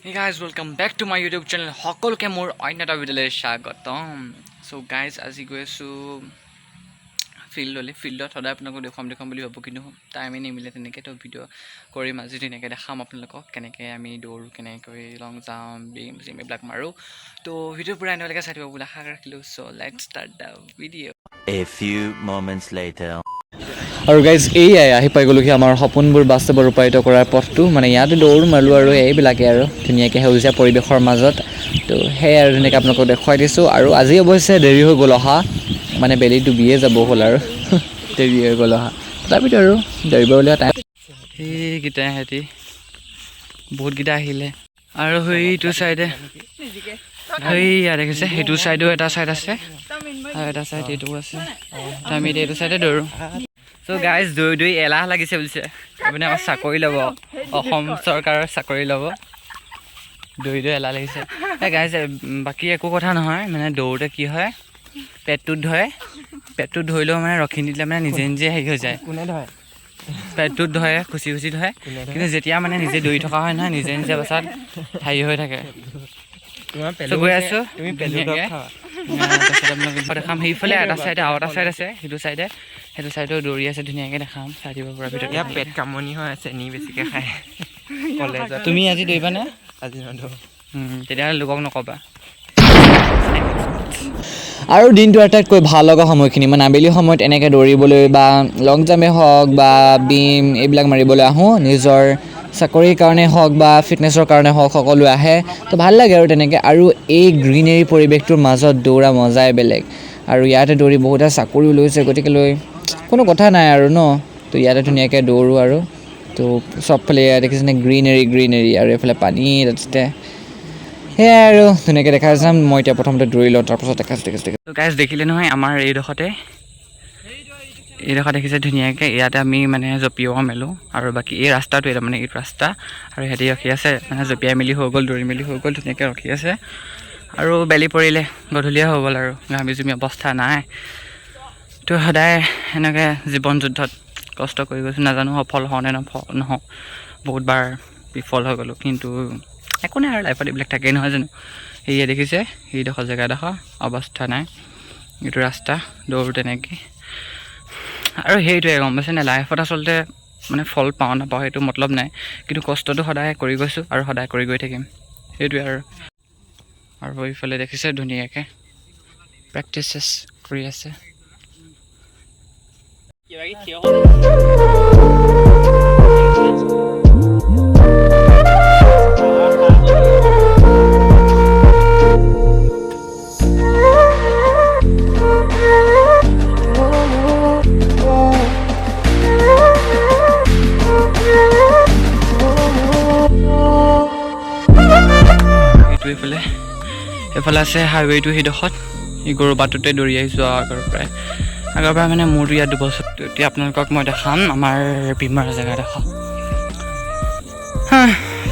Hey guys, welcome back to my YouTube channel. সকলোকে মোৰ অন্য এটা ভিডিঅ'লৈ স্বাগতম। চ' গাইজ, আজি গৈ আছোঁ ফিল্ডলৈ। ফিল্ডত সদায় আপোনালোকক দেখুৱাম দেখুৱাম বুলি ভাবোঁ, কিন্তু টাইমেই নিমিলে তেনেকৈ। তো ভিডিঅ' কৰিম আজি, ধুনীয়াকৈ দেখাম আপোনালোকক কেনেকৈ আমি দৌৰোঁ, কেনেকৈ লং জাম্প, বিম চিম এইবিলাক মাৰোঁ। তো ভিডিঅ' পূৰা এনেকুৱালৈকে চাই থাকিব বুলি আশা ৰাখিলোঁ। So let's start the video. A few moments later. আৰু গাইজ, এইয়াই আহি পাই গ'লোহি আমাৰ সপোনবোৰ বাস্তৱত ৰূপায়িত কৰাৰ পথটো। মানে ইয়াতে দৌৰ মাৰোঁ আৰু এইবিলাকে আৰু ধুনীয়াকৈ সেউজীয়া পৰিৱেশৰ মাজত। তো সেয়াই আৰু ধুনীয়াকৈ আপোনালোকক দেখুৱাই দিছোঁ। আৰু আজি অৱশ্যে দেৰি হৈ গ'ল অহা, মানে বেলি ডুবিয়ে যাব হ'ল আৰু দেৰি হৈ গ'ল অহা। তথাপিতো আৰু দৌৰিব উলিওৱা টাইম। সেইকেইটা সিহঁতি বহুতকেইটা আহিলে। আৰু সেইটো চাইডে, সেইয়া দেখিছে, সেইটো চাইডেও এটা চাইড আছে আৰু এটা চাইড এইটোও আছে। তো আমি এতিয়া এইটো চাইডে দৌৰোঁ। চ' গাইজ, দৌৰি দৌৰি এলাহ লাগিছে বুজিছে। আপুনি আকৌ চাকৰি ল'ব, অসম চৰকাৰৰ চাকৰি ল'ব, দৌৰি দৌৰি এলাহ লাগিছে। এই গাইজ, বাকী একো কথা নহয়, মানে দৌৰোঁতে কি হয়, পেটটোত ধৰে। পেটটোত ধৰিলেও মানে ৰখি নিদিলে মানে নিজে নিজে হেৰি হৈ যায়। কোনে ধৰে? পেটটোত ধৰে, খুচি খুচি ধৰে। কিন্তু যেতিয়া মানে নিজে দৌৰি থকা হয় নহয়, নিজে নিজে পাছত হেৰি হৈ থাকে। তোমাৰ চ' গৈ আছোঁ তুমি পেলু দৰৱ ধুনীয়াকৈ। খাবা। তাৰপিছত আপোনালোক দেখাম, সেইফালে এটা চাইডে আৰু এটা চাইড আছে, সেইটো চাইডে, সেইটো চাইডেও দৌৰি আছে, ধুনীয়াকৈ দেখাম, চাই দিব পৰা ভিতৰত। ইয়াৰ পেট কামনি হৈ আছে, নি বেছিকে খায় কলেজত। তুমি আজি দৌৰিবানে? আজি নদৌৰো। তেতিয়াহ'লে লোকক নক'বা। আৰু দিনটোৰ আটাইতকৈ ভাল লগা সময়খিনি মানে আবেলি সময়ত এনেকৈ দৌৰিবলৈ বা লং জাম্পেই হওক বা বিম এইবিলাক মাৰিবলৈ আহোঁ। নিজৰ চাকৰিৰ কাৰণে হওক বা ফিটনেছৰ কাৰণে হওক, সকলোৱে আহে। তো ভাল লাগে আৰু তেনেকৈ। আৰু এই গ্ৰীনেৰী পৰিৱেশটোৰ মাজত দৌৰা মজাই বেলেগ। আৰু ইয়াতে দৌৰি বহুতে চাকৰিও লৈছে, গতিকে লৈ কোনো কথা নাই আৰু ন। তো ইয়াতে ধুনীয়াকৈ দৌৰোঁ। আৰু তো চবফালে দেখিছেনে, গ্ৰীনেৰী গ্ৰীনেৰী আৰু এইফালে পানী, তাৰপিছতে সেয়াই আৰু ধুনীয়াকৈ দেখাই যাম। মই এতিয়া প্ৰথমতে দৌৰি লওঁ, তাৰপাছত দেখাইছোঁ। দেখিছোঁ, দেখিছোঁ গাইজ, দেখিলে নহয়, আমাৰ এইডোখৰতে, এইডোখৰ দেখিছে ধুনীয়াকৈ, ইয়াতে আমি মানে জঁপিওৱা মেলোঁ। আৰু বাকী এই ৰাস্তাটো, এইটো মানে এইটো ৰাস্তা। আৰু সিহঁতি ৰখি আছে, মানে জঁপিয়াই মেলি হৈ গ'ল, দৌৰি মেলি হৈ গ'ল, ধুনীয়াকৈ ৰখি আছে। আৰু বেলি পৰিলে, গধূলিয়ে হৈ গ'ল আৰু ঘামি জুমি অৱস্থা নাই। তো সদায় সেনেকৈ জীৱন যুদ্ধত কষ্ট কৰি গৈছোঁ, নাজানো সফল হওঁ নে নহওঁ। বহুতবাৰ বিফল হৈ গ'লোঁ, কিন্তু একো নাই আৰু লাইফত এইবিলাক থাকেই নহয় জানো? সেয়ে দেখিছে, সেইডোখৰ জেগাডোখৰ অৱস্থা নাই, এইটো ৰাস্তা, দৌৰোঁ তেনেকৈ। আৰু সেইটোৱে, গম পাইছেনে, লাইফত আচলতে মানে ফল পাওঁ নাপাওঁ সেইটো মতলব নাই, কিন্তু কষ্টটো সদায় কৰি গৈছোঁ আৰু সদায় কৰি গৈ থাকিম, সেইটোৱে আৰু। আৰু এইফালে দেখিছে, ধুনীয়াকৈ প্ৰেক্টিচেছ কৰি আছে। এইটো এইফালে, এইফালে আছে হাইৱেটো। সেইডোখৰত এই গৰু বাটটোতে দৌৰি আহিছোঁ আগৰ পৰাই, আগৰ পৰাই। মানে মোৰতো ইয়াত 2 বছৰ। এতিয়া আপোনালোকক মই দেখাম আমাৰ বিমাৰ জেগাডোখৰ।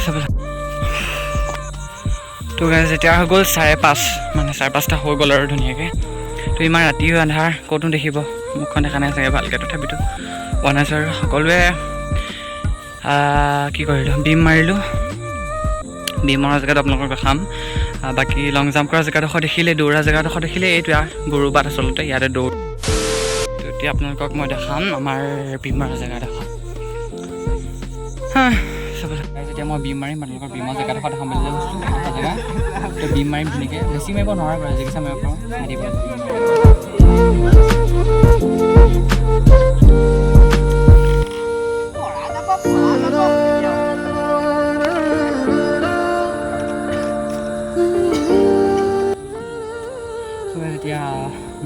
চাবলৈ তো গাইজ, এতিয়া হৈ গ'ল 5:30, মানে 5:30 হৈ গ'ল আৰু ধুনীয়াকৈ। তো ইমান ৰাতিও আন্ধাৰ, ক'তো দেখিব, মুখখন দেখা নাই চাগে ভালকৈ, তথাপিতো বনাইছোঁ। আৰু সকলোৱে কি কৰিলোঁ, বিম মাৰিলোঁ। বিম মৰা জেগাত আপোনালোকক দেখাম। বাকী লং জাম্প কৰা জেগাডোখৰ দেখিলে, দৌৰা জেগাডোখৰ দেখিলে, এইটোৱে গৰু বাট, আচলতে ইয়াতে দৌৰ। তো এতিয়া আপোনালোকক মই দেখাম আমাৰ বিম মৰা জেগাডোখৰ। চাবলৈ যেতিয়া মই বিম মাৰিম, আপোনালোকৰ বিমৰ জেগাডোখৰ দেখাম বুলি কৈছিলোঁ, এইডোখৰ জেগা। তো বিম মাৰিম ধুনীয়াকৈ, বেছি মাৰিব নোৱাৰোঁ বাৰু, যিকেইটা মাৰিব পাৰোঁ মাৰি দিব। চ' এতিয়া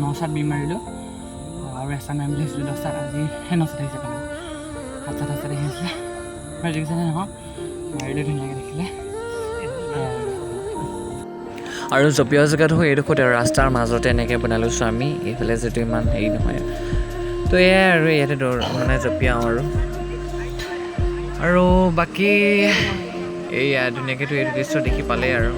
9 চাত বিম মাৰিলোঁ আৰু এচাত মাৰিম বুলি ভাবিছিলোঁ 10 চাত, আজি সেই 9 চাত আহিছে পানী, 7 চাত 7 চাত আহি আছিলে। মাৰি দেখিছেনে নহয়, মাৰিলোঁ ধুনীয়াকৈ, দেখিলে। আৰু জঁপিওৱা জেগাটো এইডোখৰতে, ৰাস্তাৰ মাজতে এনেকৈ বনাই লৈছোঁ আমি। এইফালে যিটো ইমান হেৰি নহয়, তো এয়াই আৰু ইয়াতে দৌৰ মানে জঁপিয়াওঁ আৰু। আৰু বাকী এইয়া ধুনীয়াকৈতো এইটো দৃশ্য দেখি পালেই আৰু।